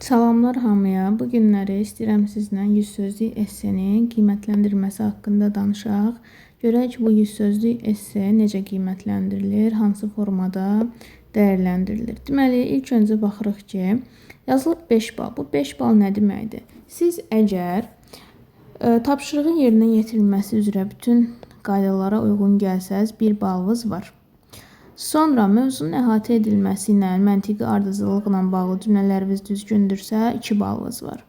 Salamlar hamıya. Bu günləri istəyirəm sizlə 100 sözlük essenin qiymətləndirilməsi haqqında danışaq. Görək bu 100 sözlük esse necə qiymətləndirilir, hansı formada dəyərləndirilir. Deməli, ilk öncə baxırıq ki, yazılıb 5 bal. Bu 5 bal nə deməkdir? Siz əgər tapşırığın yerinə yetirilməsi üzrə bütün qaydalara uyğun gəlsəz, 1 balınız var. Sonra mövzunun əhatə edilməsi ilə, məntiqi ardıcıllıqla bağlı cümlələriniz düzgündürsə, 2 balınız var.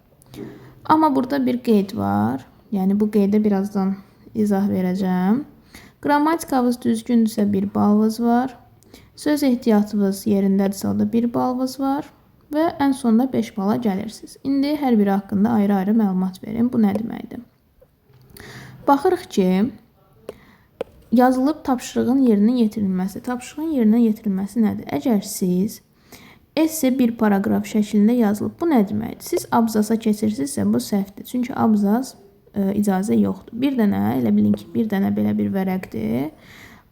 Amma burada bir qeyd var. Yəni bu qeydə birazdan izah verəcəm. Qrammatikanız düzgündürsə 1 balınız var. Söz ehtiyatınız yerindədirsə o da 1 balınız var və ən sonda 5 bala gəlirsiniz. İndi hər biri haqqında ayrı-ayrı məlumat verim. Bu nə deməkdir? Baxırıq ki, yazılıb tapşırığın yerinə yetirilməsi. Tapşırığın yerinə yetirilməsi nədir? Əgər siz esse bir paraqraf şəklində yazılıb, bu nə deməkdir? Siz abzasa keçirsinizsə bu səhvdir. Çünki abzas icazə yoxdur. Bir dənə, elə bilin ki, bir dənə belə bir vərəqdir.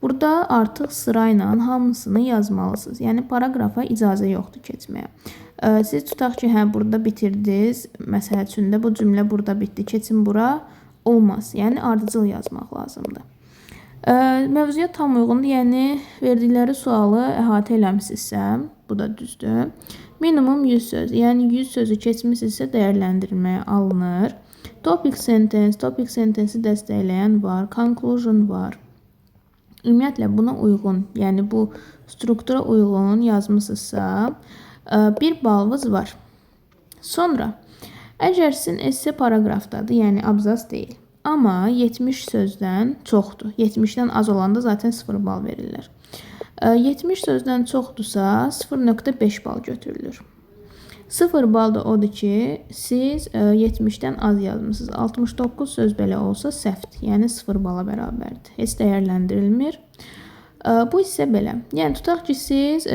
Burada artıq sırayla hamısını yazmalısınız. Yəni paraqrafa icazə yoxdur keçməyə. Siz tutaq ki, hə burada bitirdiniz. Məsəl üçün də bu cümlə burada bitdi. Keçin bura. Olmaz. Yəni ardıcıl yazmaq lazımdır. Mövzuya tam uyğundur. Yəni verdikləri sualı əhatə eləmisinizsə, bu da düzdür. Minimum 100 söz. Yəni 100 sözü keçmisinizsə dəyərləndirilməyə alınır. Topic sentence, topic sentence-i dəstəkləyən var, conclusion var. Ümumiyyətlə buna uyğun, yəni bu struktura uyğun yazmısınızsa, 1 balınız var. Sonra, əgər sizin esse paraqrafdadır, yəni abzas deyil. Amma 70 sözdən çoxdur. 70-dən az olanda zaten 0 bal verirlər. 70 sözdən çoxdursa 0.5 bal götürülür. 0 bal da odur ki, siz 70-dən az yazmısınız. 69 söz belə olsa səhvdir. Yəni 0 bala bərabərdir. Heç dəyərləndirilmir. Bu hissə belə. Yəni tutaq ki, siz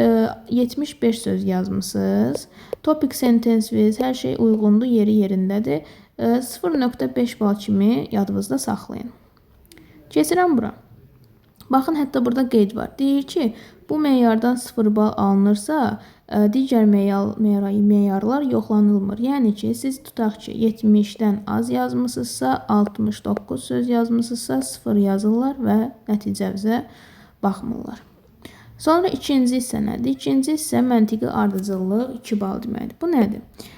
75 söz yazmısınız. Topic sentence-niz, hər şey uyğundur, yeri yerindədir. 0.5 bal kimi yadınızda saxlayın. Keçirəm bura. Baxın, hətta burada qeyd var. Deyir ki, bu meyardan 0 bal alınırsa, digər meyarlar yoxlanılmır. Yəni ki, siz tutaq ki, 70-dən az yazmısınızsa, 69 söz yazmısınızsa, 0 yazırlar və nəticənizə baxmırlar. Sonra ikinci hissə nədir? İkinci hissə məntiqi ardıcıllıq 2 bal deməkdir. Bu nədir?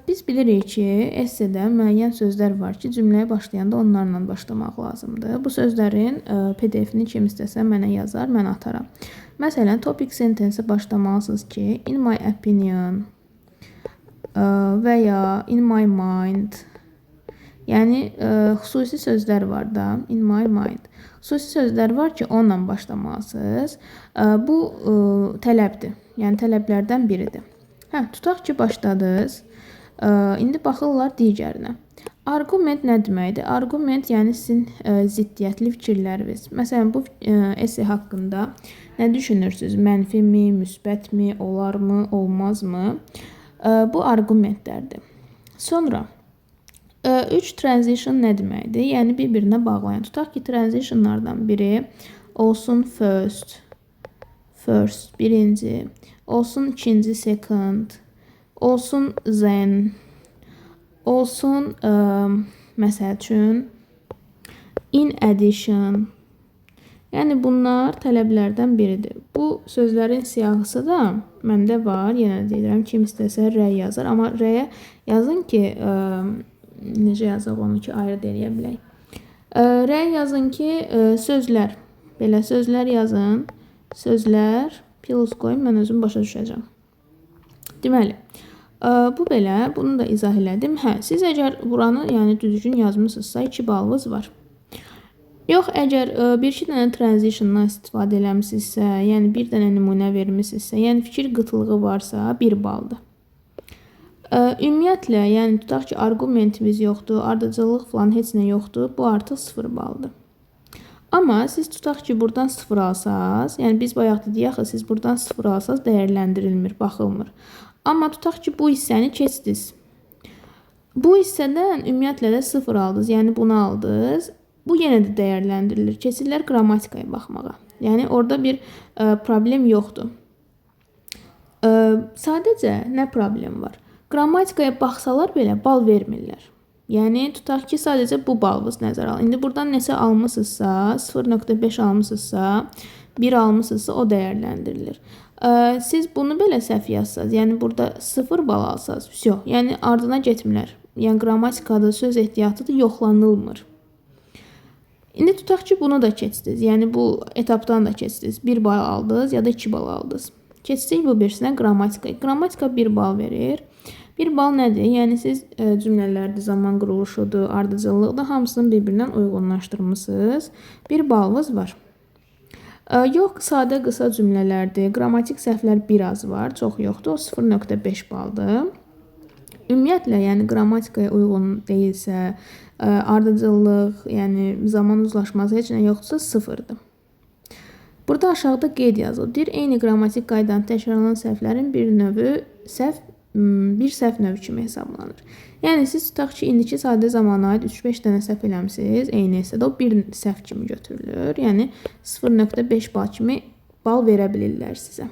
Biz bilirik ki, essedə müəyyən sözlər var ki, cümləyə başlayanda onlarla başlamaq lazımdır. Bu sözlərin PDF-ni kim istəsə mənə yazar, mən ataram. Məsələn, topic sentence-ə başlamalısınız ki, in my opinion və ya in my mind. Yəni xüsusi sözlər var da, in my mind. Xüsusi sözlər var ki, onunla başlamalısınız. Bu tələbdir. Yəni tələblərdən biridir. Hə, tutaq ki, başladınız. İndi baxırlar digərinə. Arqument nə deməkdir? Arqument, yəni sizin ziddiyyətli fikirləriniz. Məsələn, bu esse haqqında nə düşünürsünüz? Mənfimi, müsbətmi, olarmı, olmazmı? Bu arqumentlərdir. Sonra 3 transition nə deməkdir? Yəni bir-birinə bağlayan. Tutaq ki, transitionlardan biri olsun first, first birinci, olsun ikinci second, olsun then, olsun məsəl üçün in addition. Yəni bunlar tələblərdən biridir. Bu sözlərin siyahısı da məndə var. Yenə deyirəm, kim istəsə rəy yazar. Amma rəyə yazın ki, necə yazaq onu ki, ayrı eləyə bilək. Rəy yazın ki, sözlər. Belə sözlər yazın. Sözlər, plus qoyun, mən özüm başa düşəcəm. Deməli, bu belə, bunu da izah elədim. Hə, siz əgər buranı, yəni düzgün yazmısınızsa, 2 balınız var. Yox, əgər bir-iki dənə transitiondan istifadə eləmisinizsə, yəni bir dənə nümunə vermisinizsə, yəni fikir qıtlığı varsa, 1 baldır. Ümumiyyətlə, yəni tutaq ki, arqumentimiz yoxdur, ardıcıllıq falan heç nə yoxdur, bu artıq 0 baldır. Amma siz tutaq ki, buradan 0 alsaz, yəni biz bayaq dedik axı, siz buradan 0 alsaz dəyərləndirilmir, baxılmır. Amma tutaq ki, bu hissəni keçdiniz. Bu hissədən ümumiyyətlə də 0 aldınız, yəni bunu aldınız. Bu yenə də dəyərləndirilir. Keçirlər qrammatikaya baxmağa. Yəni orada bir problem yoxdur. Sadəcə nə problem var? Qrammatikaya baxsalar belə bal vermirlər. Yəni tutaq ki, sadəcə bu balınız nəzərə alın. İndi buradan neçə almısınızsa, 0.5 almısınızsa, 1 almısınızsa o dəyərləndirilir. Siz bunu belə səhv yazsanız, yəni burada 0 bal alsanız, vəsyo, yəni ardına getmirlər. Yəni qrammatikada söz ehtiyatı da yoxlanılmır. İndi tutaq ki, bunu da keçdiniz. Yəni bu etapdan da keçdiniz. 1 bal aldınız ya da 2 bal aldınız. Keçdik bu birisinə, qrammatika. Qrammatika 1 bal verir. 1 bal nədir? Yəni siz cümlələrdə zaman quruluşudur, ardıcıllıqdır, hamısını bir-birindən uyğunlaşdırmısınız. 1 balınız var. Yox, sadə qısa cümlələrdir. Qrammatik səhvlər biraz var, çox yoxdur. O 0.5 baldır. Ümumiyyətlə, yəni qrammatikaya uyğun deyilsə, ardıcıllıq, yəni zaman uzlaşması heç nə yoxdursa 0-dır. Burada aşağıda qeyd yazılıb. Deyir, eyni qrammatik qaydanı təkrarlanan səhvlərin bir növü səhv, bir səhv növü kimi hesablanır. Yəni siz tutaq ki, indiki sadə zamana aid 3-5 dənə səhv eləmisiniz, eyni hissədə o bir səhv kimi götürülür. Yəni 0.5 bal kimi bal verə bilirlər sizə.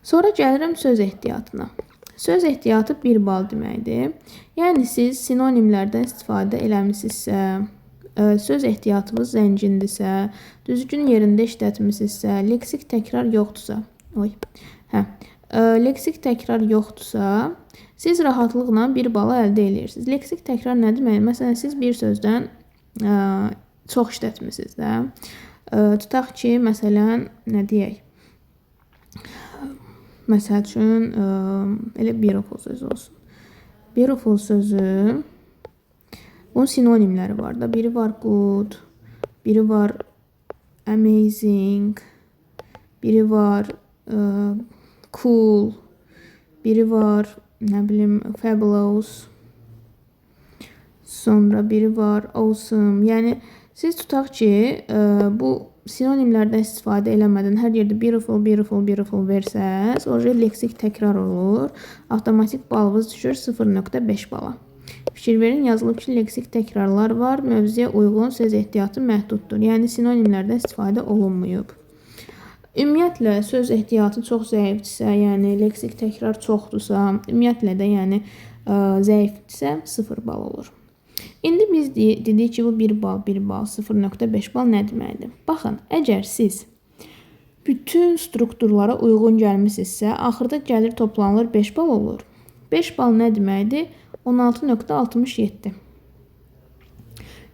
Sonra gəlirəm söz ehtiyatına. Söz ehtiyatı 1 bal deməkdir. Yəni siz sinonimlərdən istifadə eləmisinizsə, söz ehtiyatınız zəngindirsə, düzgün yerində işlətmisinizsə, leksik təkrar yoxdursa, leksik təkrar yoxdursa, siz rahatlıqla 1 balı əldə edirsiniz. Leksik təkrar nə deməkdir? Məsələn, siz bir sözdən çox işlətmisiniz də. Tutaq ki, məsələn, nə deyək? Məsəl üçün, elə beautiful sözü olsun. Beautiful sözü, bunun sinonimləri var da. Biri var good, biri var amazing, biri var cool, biri var, nə bilim, fabulous, sonra biri var awesome. Yəni, siz tutaq ki, bu sinonimlərdən istifadə eləmədən hər yerdə beautiful, beautiful, beautiful versəz, orada leksik təkrar olur. Avtomatik balınız düşür 0.5 bala. Fikir verin, yazılıb ki, leksik təkrarlar var, mövzuya uyğun söz ehtiyatı məhduddur. Yəni, sinonimlərdən istifadə olunmayıb. Ümumiyyətlə, söz ehtiyatı çox zəifdirsə, yəni leksik təkrar çoxdursa, ümumiyyətlə də yəni, zəifdirsə 0 bal olur. İndi biz dedik ki, bu 1 bal, 1 bal, 0.5 bal nə deməkdir? Baxın, əgər siz bütün strukturlara uyğun gəlmisinizsə, axırda gəlir toplanılır 5 bal olur. 5 bal nə deməkdir? 16.67.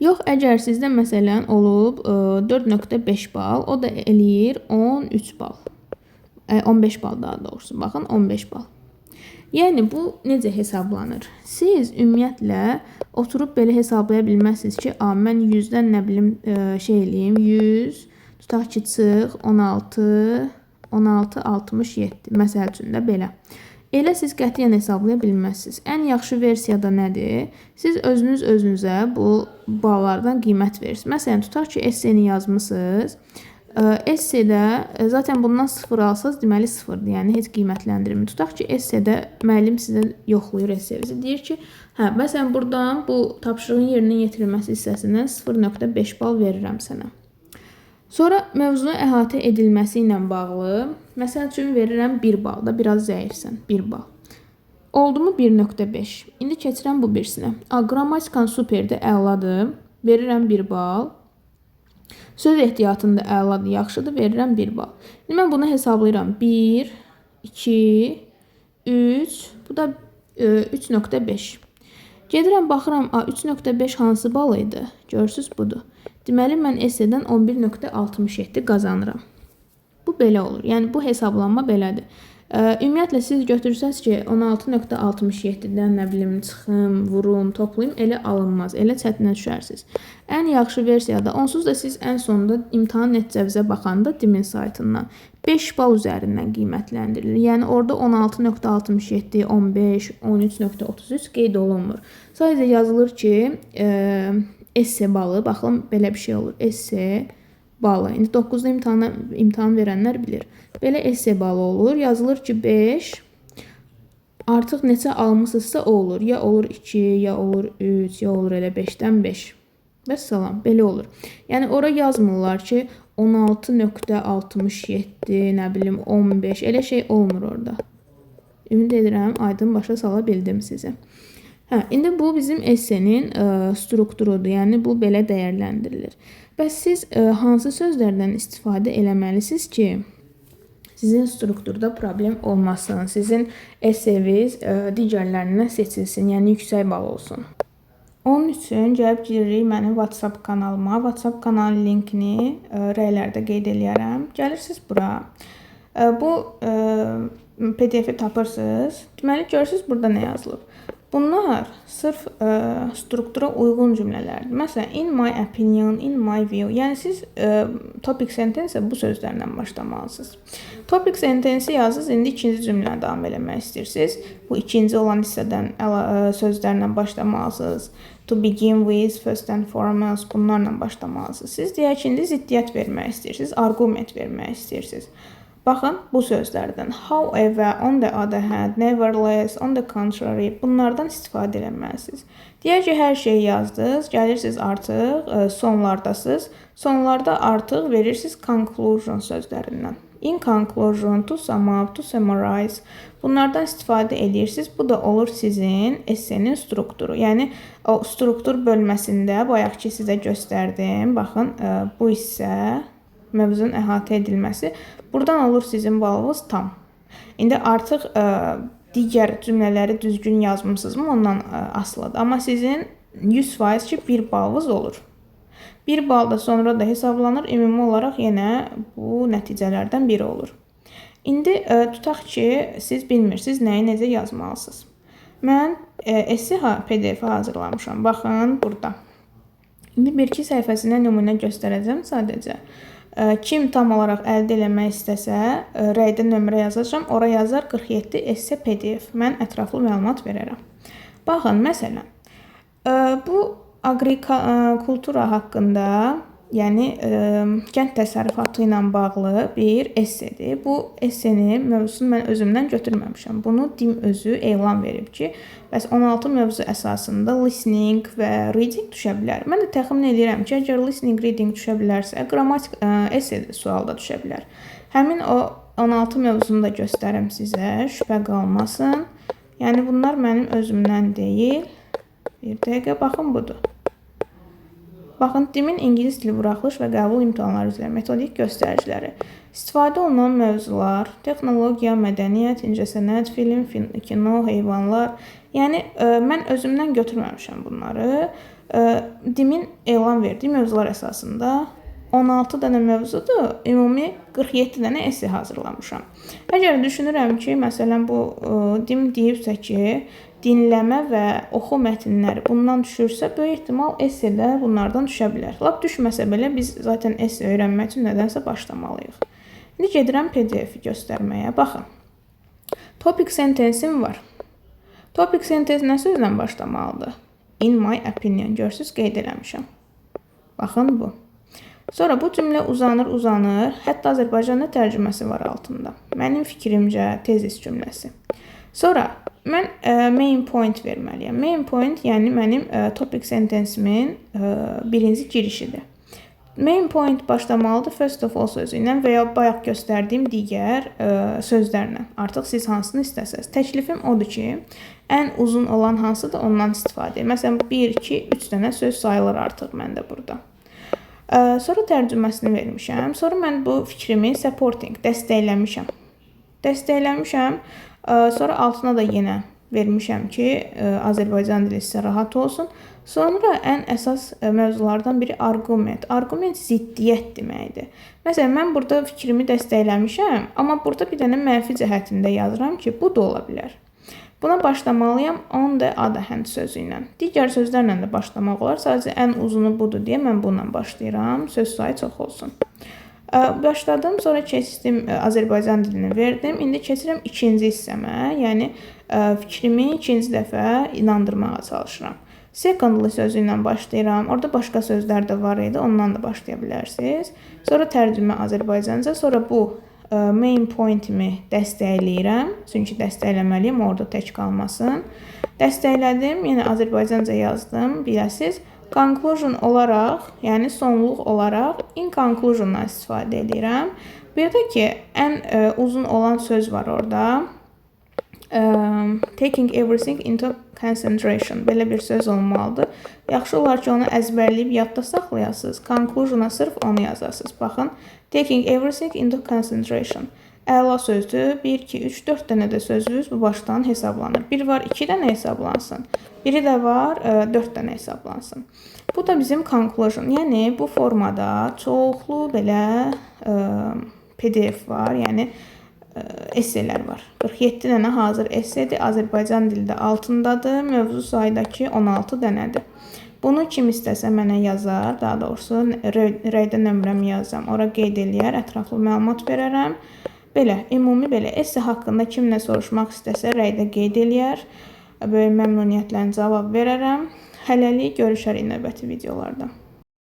Yox, əgər sizdə məsələn olub 4.5 bal, o da eləyir 13 bal. 15 bal daha doğrusu. Baxın, 15 bal. Yəni, bu necə hesablanır? Siz ümumiyyətlə oturub belə hesablaya bilməzsiniz ki, mən 100-dən nə bilim şey eləyim, 100, tutaq ki, çıx, 16, 16, 67, məsəl üçün də belə. Elə siz qətiyyən hesablaya bilməzsiniz. Ən yaxşı versiyada nədir? Siz özünüz özünüzə bu ballardan qiymət verirsiniz. Məsələn, tutaq ki, esseni yazmısınız. Essedə zaten bundan 0 alsanız, deməli 0-dır. Yəni, heç qiymətləndirmir. Tutaq ki, essedə müəllim sizə yoxlayır essenizi. Deyir ki, hə, məsələn, buradan bu tapşırığın yerinə yetirilməsi hissəsindən 0.5 bal verirəm sənə. Sonra mövzunun əhatə edilməsi ilə bağlı, məsəl üçün verirəm 1 bal da, biraz zəifsən, 1 bal. Oldu mu 1.5? İndi keçirəm bu birisinə. Qrammatikan superdir, əladır, verirəm 1 bal. Söz ehtiyatında əladır, yaxşıdır, verirəm 1 bal. İndi mən bunu hesablayıram. 1, 2, 3, bu da 3.5. Gedirəm, baxıram, 3.5 hansı bal idi? Görürsünüz, budur. Deməli, mən essedən 11.67 qazanıram. Bu belə olur. Yəni, bu hesablanma belədir. Ümumiyyətlə, siz götürsəz ki, 16.67-dən nə bilim, çıxım, vurum, toplayım, elə alınmaz. Elə çətinə düşərsiniz. Ən yaxşı versiyada, onsuz da siz ən sonunda imtahan nəticənizə baxanda DİMİN saytından 5 bal üzərindən qiymətləndirilir. Yəni, orada 16.67, 15, 13.33 qeyd olunmur. Sadəcə yazılır ki, esse balı, baxın, belə bir şey olur. Esse balı. İndi 9-da imtahan verənlər bilir. Belə esse balı olur. Yazılır ki, 5. Artıq neçə almışsınızsa o olur. Ya olur 2, ya olur 3, ya olur elə 5-dən 5. Vəssalam, belə olur. Yəni, ora yazmırlar ki, 16.67, nə bilim, 15. Elə şey olmur orada. Ümid edirəm aydın başa sala bildim sizi. Hə, indi bu bizim essenin strukturudur. Yəni bu belə dəyərləndirilir. Bəs siz hansı sözlərdən istifadə eləməlisiniz ki, sizin strukturda problem olmasın, sizin esseniz digərlərindən seçilsin, yəni yüksək bal olsun. Onun üçün gəlib giririk mənim WhatsApp kanalıma. WhatsApp kanalı linkini rəylərdə qeyd eləyərəm. Gəlirsiniz bura. Bu PDF-i tapırsınız. Deməli görürsüz burada nə yazılıb. Bunlar sırf struktura uyğun cümlələrdir. Məsələn, in my opinion, in my view. Yəni siz topic sentence bu sözlərlə başlamalısınız. Topic sentence yazırsınız, indi ikinci cümləni davam eləmək istəyirsiniz. Bu ikinci olan hissədən sözlərlə başlamalısınız. To begin with, first and foremost, bunlarla başlamalısınız. Siz deyək ki, indi ziddiyyət vermək istəyirsiniz, arqument vermək istəyirsiniz. Baxın bu sözlərdən however, on the other hand, nevertheless, on the contrary, bunlardan istifadə eləməlisiniz. Deyək ki, hər şeyi yazdınız, gəlirsiniz artıq sonlardasınız. Sonlarda artıq verirsiniz conclusion sözlərindən. In conclusion, to sum up, to summarize. Bunlardan istifadə edirsiniz. Bu da olur sizin essenin strukturu. Yəni o struktur bölməsində bayaqki sizə göstərdim. Baxın, bu hissə mövzunun əhatə edilməsi. Buradan olur sizin balınız tam. İndi artıq digər cümlələri düzgün yazmısınızmı, ondan asılıdır. Amma sizin 100% ki, bir balınız olur. Bir bal da sonra da hesablanır. Ümumi olaraq yenə bu nəticələrdən biri olur. İndi tutaq ki, siz bilmirsiniz nəyi necə yazmalısınız. Mən esse PDF hazırlamışam. Baxın burada. İndi bir-iki səhifəsinə nümunə göstərəcəm sadəcə. Kim tam olaraq əldə eləmək istəsə, rəydə nömrə yazacağam. Ora yazar 47 esse PDF. Mən ətraflı məlumat verərəm. Baxın, məsələn, bu aqrikultura haqqında, yəni kənd təsərrüfatı ilə bağlı bir essedir. Bu essenin mövzusunu mən özümdən götürməmişəm. Bunu DİM özü elan verib ki, bəs 16 mövzu əsasında listening və reading düşə bilər. Mən də təxmin edirəm ki, əgər listening, reading düşə bilərsə, qrammatik esse sualı da düşə bilər. Həmin o 16 mövzunu da göstərim sizə, şübhə qalmasın. Yəni bunlar mənim özümdən deyil. Bir dəqiqə, baxın budur. Baxın, DİM-in ingilis dili buraxılış və qəbul imtahanları üzrə metodik göstəriciləri. İstifadə olunan mövzular: texnologiya, mədəniyyət, incəsənət, film, kino, heyvanlar. Yəni mən özümdən götürməmişəm bunları. DİM-in elan verdiyi mövzular əsasında 16 dənə mövzudur, ümumi 47 dənə esse hazırlamışam. Əgər düşünürəm ki, məsələn bu DİM deyibsə ki, dinləmə və oxu mətnləri bundan düşürsə, böyük ehtimal esse də bunlardan düşə bilər. Lap düşməsə belə biz zaten esse öyrənmək üçün nədənsə başlamalıyıq. İndi gedirəm PDF-i göstərməyə. Baxın. Topic sentence-im var. Topic sentence nə sözlə başlamalıdır? In my opinion. Görürsüz, qeyd eləmişəm. Baxın bu. Sonra bu cümlə uzanır, uzanır. Hətta Azərbaycanda tərcüməsi var altında. Mənim fikrimcə tezis cümləsi. Sonra mən main point verməliyəm. Main point, yəni mənim topic sentence-imin birinci girişidir. Main point başlamalıdır first of all sözü ilə və ya bayaq göstərdiyim digər sözlərlə. Artıq siz hansını istəsəz. Təklifim odur ki, ən uzun olan hansıdır, ondan istifadə edin. Məsələn, 1, 2, 3 dənə söz sayılır artıq məndə burada. Sonra tərcüməsini vermişəm. Sonra mən bu fikrimi supporting, dəstəkləmişəm. Dəstəkləmişəm. Sonra altına da yenə vermişəm ki, Azərbaycan dili sizə rahat olsun. Sonra ən əsas mövzulardan biri arqument. Arqument ziddiyyət deməkdir. Məsələn, mən burada fikrimi dəstəkləmişəm, amma burada bir dənə mənfi cəhətində yazıram ki, bu da ola bilər. Buna başlamalıyam on the other hand sözü ilə. Digər sözlərlə də başlamaq olar. Sadəcə ən uzunu budur deyə mən bununla başlayıram. Söz sayı çox olsun. Başladım, sonra keçdim, Azərbaycan dilini verdim. İndi keçirəm ikinci hissəmə, yəni fikrimi ikinci dəfə inandırmağa çalışıram. Secondly sözü ilə başlayıram. Orada başqa sözlər də var idi, ondan da başlaya bilərsiniz. Sonra tərcümə Azərbaycanca, sonra bu main pointimi dəstəkləyirəm. Çünki dəstəkləməliyim, orada tək qalmasın. Dəstəklədim, yenə Azərbaycanca yazdım, biləsiz. Conclusion olaraq, yəni sonluq olaraq in conclusion-dan istifadə edirəm. Bir də ki, ən uzun olan söz var orada. Taking everything into consideration. Belə bir söz olmalıdır. Yaxşı olar ki, onu əzbərləyib yadda saxlayasınız. Conclusion-a sırf onu yazasınız. Baxın, taking everything into consideration. Əla sözdür. 1, 2, 3, 4 dənə də sözünüz bu başdan hesablanır. Bir var, 2 dənə hesablansın. Biri də var, 4 dənə hesablansın. Bu da bizim conclusion. Yəni bu formada çoxlu belə PDF var. Yəni esselər var. 47 dənə hazır essedir. Azərbaycan dilində altındadır. Mövzu sayıdakı 16 dənədir. Bunu kim istəsə mənə yazar. Daha doğrusu rəydə nömrəmi yazacağam. Ora qeyd eləyər, ətraflı məlumat verərəm. Belə, ümumi belə esse haqqında kim nə soruşmaq istəsə rəydə qeyd eləyər. Böyük məmnuniyyətlə cavab verərəm. Hələlik görüşərik növbəti videolarda.